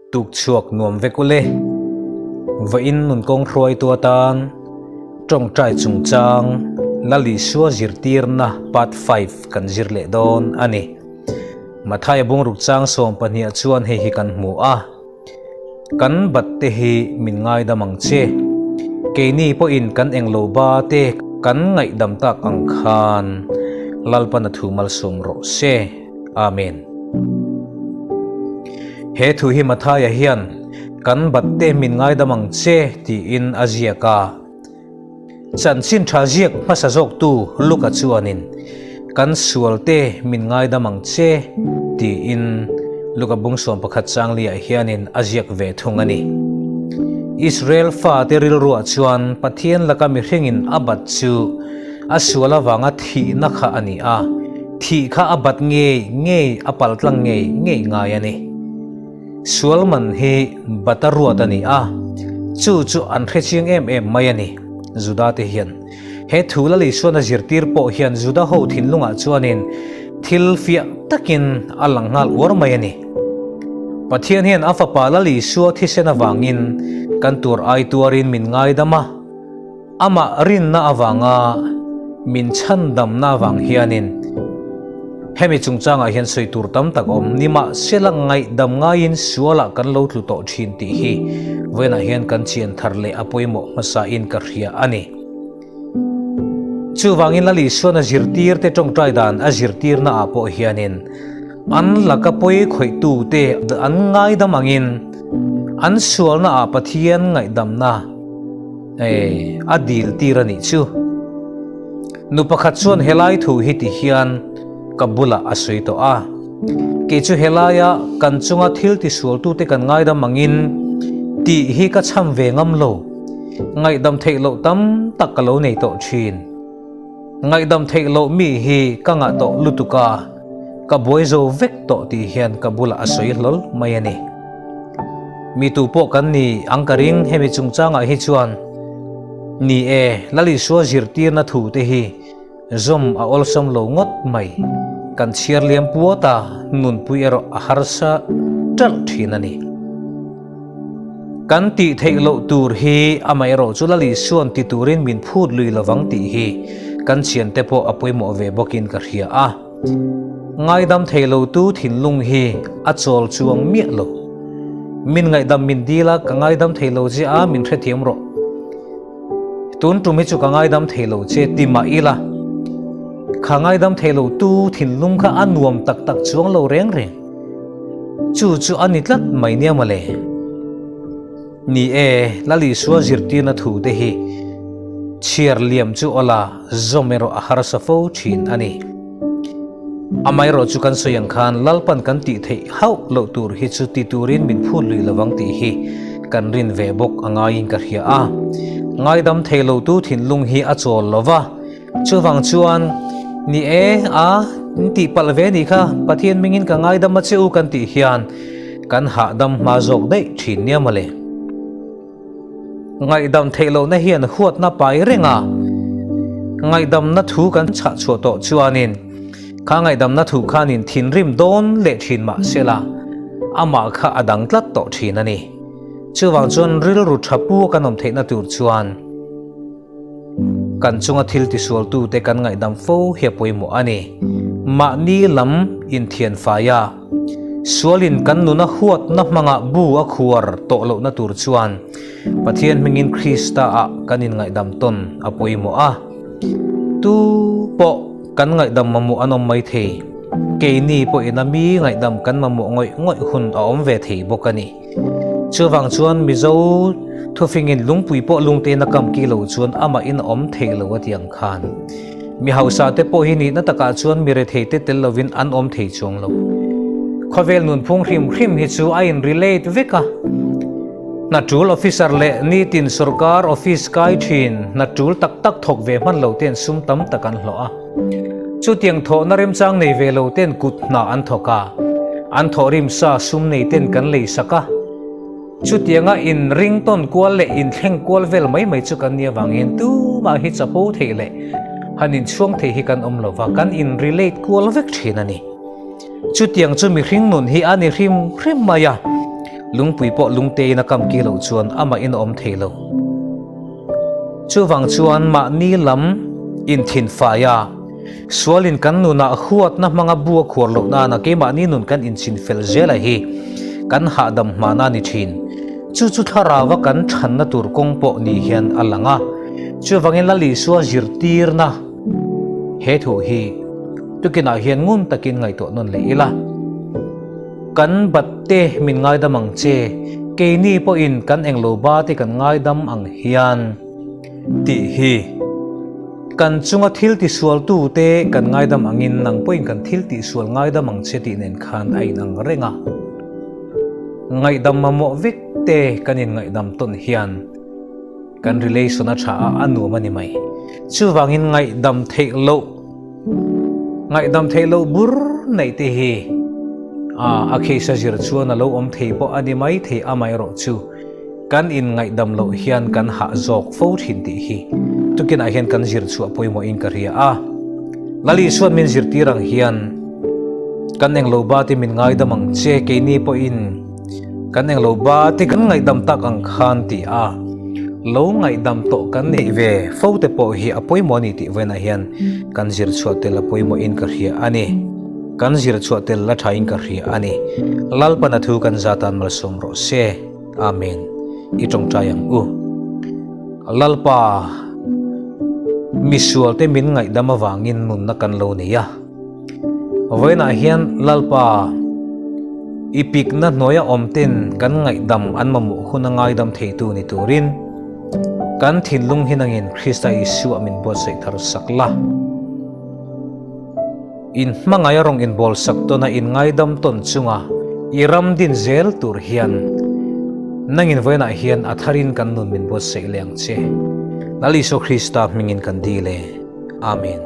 Tuk chhuak nuam vek ule. Vawiin nun kawng hruaitu atan tawngtai chungchang Lal Isua zirtirna part 5 kan zir leh dawn a ni. Mathaia bungruk chang 12 chuan hei hi kan hmu a. Kan bat te hi min ngaidam ang che. Keini pawhin kan englo ba te kan ngaihdam tak ang khan Lalpan a thu malsawm rawh se. Amen. He thu hi Mathaia hian kan bat te min ngaidam ang che tiin a ziak a. Chanchin tha ziak hmasa zawktu Luka chuanin kan sual te min ngaidam ang che tiin Luka bung 11 changli ah hianin a ziak ve thung a ni. Israel fate rilruah chuan Pathian laka mihringin a bat chu A sual avanga thihna kha a ni a, thih kha a bat ngei ngei, a paltlang ngei ngei ngai a ni. Sual man hi bat a ruat a ni a, chu chu an hrechiang em em mai a ni, Juda te hian. He thu Lal Isuan a zirtir pawh hian Juda ho thinlungah chuanin thil fiah takin a lang nghal uar mai a ni. Pathian hian a fapa Lal Isua thisen avangin kan tur ai tuarin min ngaidam a, Amah rinna avanga min chhandamna avang hianin hemi chungchangah hian sawi tur tam tak awm. Nimahsela ngaihdam ngaiin sualah kan lo tlu tawh thin tih hi vawiinah hian kan chian thar leh a pawimawh hmasain ka hria a ni. Chuvangin Lal Isuan a zirtirte tawngtai dan a zirtirna ah pawh hianin an laka pawi khawihtute an ngaidam angin an sualna ah Pathian ngaihdamna E, a dil tir a nih chu. Nu pakhat chuan helai thu hi ti hian ka bulah a sawi tawh a. Kei chu helaia kan chunga thil tisualtute kan ngaidam angin tih hi ka chham ve ngam lo. Ngaihdam theih loh tam tak ka lo nei tawh thin. Ngaihdam theih loh mi hi ka ngah tawh lutuk a, ka buai zo vek tawh tih hian ka bulah a sawi hlawl mai a ni. Mi tu pawh kan ni ang ka ring hemi chungchangah hi chuan ni e, Lal Isua zirtirna thu te hi zawm a awlsam lo ngawt mai. Kan chhiar liam puat a, nunpui erawh a harsa ṭalh ṭhin a ni. Kan tih theih loh tur hi amaherawh chu Lal Isua'n ti turin min phut lui lovang tih hi kan thiante pawh a pawimawh ve bawkin ka hria a. Ngaidam thei lotu thinlung hi a chawl chuang miah lo. Min ngaihdam min dil a, ka ngaidam thei lo che a, min hrethiam rawh. Tun tum hi chu ka ngaidam thei lo che ti mah ila, kha ngaidam thei lotu thinlung kha a nuam tak tak chuang lo reng reng. Chu chu a ni tlat mai nia mawle. Ni e, Lal Isua zirtirna thu te hi chhiar liam chu awla zawm erawh a harsa fo thin a ni. Amaherawh chu kan sawi ang khan Lalpan kan tih theih hauh loh tur hi chu ti turin min phut lui lovang tih hi kan rin ve bawk a ngaiin ka hria a. Ngaidam thei lotu thinlung hi a chawl lova, Chuvang chuan, Ni e, a, in tih palh ve nih kha, Pathian mingin ka ngaidam a che u kan tih hian kan hahdam hma zawk daih thin nia mawle. Ngaihdam theih lohna hian huatna pai reng a, ngaihdamna thu kan chhah chhuah tawh chuanin kha ngaihdamna thu khanin thinrim dawn leh thin mah sela amah kha a dang tlat tawh thin a ni. Chuvang chuan rilru tha pu a kan awm theihna tur chuan, Kan chunga thil tisualtute kan ngaihdam fo hi a pawimawh a ni. Mahni lam inthianfai a, sualin kan nuna huatna hmanga bu a khuar tawh lohna tur chuan Pathian hmingin Krista-ah kan inngaihdam tawn a pawimawh a. Tu pawh kan ngaihdam mamawh an awm mai thei. Keini pawhin a mi ngaihdam kan mamawh ngawih ngawih hun a awm ve thei bawk a ni. Chuvang chuan Mizo thufingin lungpui pawh lungtein a kam ki lo chuan amahin a awm thei lo a ti ang khan. Mi hausa te pawh hi nihna takah chuan mi rethei te tel lovin an awm thei chuang lo. Khawvel nunphung hrim hrim hi chu a in relate vek a. Hna tul officer leh nitin sorkar office kai thin hna tul tak tak thawk ve hman lo ten sum tam tak an hlawh a. Chutiang thawhna remchang nei ve lo ten kut hna an thawk a, an thawhrim sa sum nei ten kan lei sak a. Chutianga in ring tawn kual leh in thleng kual vel mai mai chu kan nih avangin tumah hi chapo theih leh han inchhuang theih hi kan awm lo va, kan in relate kual vek thin a ni. Chutiang chu mihring nun hi a ni hrim hrim mai a. Lungpui pawh lungtein a kam ki loh chuan amahin a awm thei lo. Chuvang chuan mahni lam inthinfai a, sualin kan nunah huatna hmanga bu a khuar loh nana keimahni nun kan inchinfel zela hi kan hahdam hmana a ni thin. Chu chu thlarauva kan thanna tur kawng pawh ni hian a lang a. Chuvangin Lal Isua zirtirna he thu hi tukinah hian ngun takin ngaihtuah nawn leh ila. Kan batte min ngaidam ang che, keini pawhin kan englo ba te kan ngaidam ang hian tih hi. Kan chunga thil tisualtu te kan ngaidam angin nang pawhin kan thil tihsual ngaidam ang che tih nen khan a inang reng a. Ngaihdam mamawh vek te kan inngaihdam tawn hian kan relation a tha a, a nuam a ni mai. Chuvangin ngaihdam theih loh. Ngaihdam theih loh bur neih te hi a case a zir chuan a lo awm thei pawh a ni mai thei amaherawh chu kan in ngaihdam loh hian kan hah zawk fo thin tih hi tukinah hian kan zir chhuah pawimawhin ka hria a. Lal Isuan min zirtir ang hian kan englo ba te min ngaidam ang che keini pawhin Kan englo ba te kan ngaihdam tak ang khan ti a, lo ngaihdam tawh kan neih ve fo te pawh hi a pawimawh a ni tih vawiinah hian kan zir chhuah tel a pawimawhin ka hria a ni. Kan zir chhuah tel la thain ka hria a ni. Lalpana thu kan za tan malsawm rawh se. Amen. I tawngtai ang u. Lalpa, misual te min ngaihdam avangin nunna kan lo nei a. Vawiinah hian Lalpa i pikna hnuaia awm ten kan ngaihdam an mamawh hun a ngaidam theitu ni turin kan thinlung hi nangin Krista Isua min buatsaih thar sak la. In hmangaih a rawng inbawl sak tawn a in ngaidam tawn chunga i ram din zel tur hian nangin vawiinah hian a tharin kan nun min buatsaih leh ang che. Lal Isua Krista hmingin kan dil e. Amen.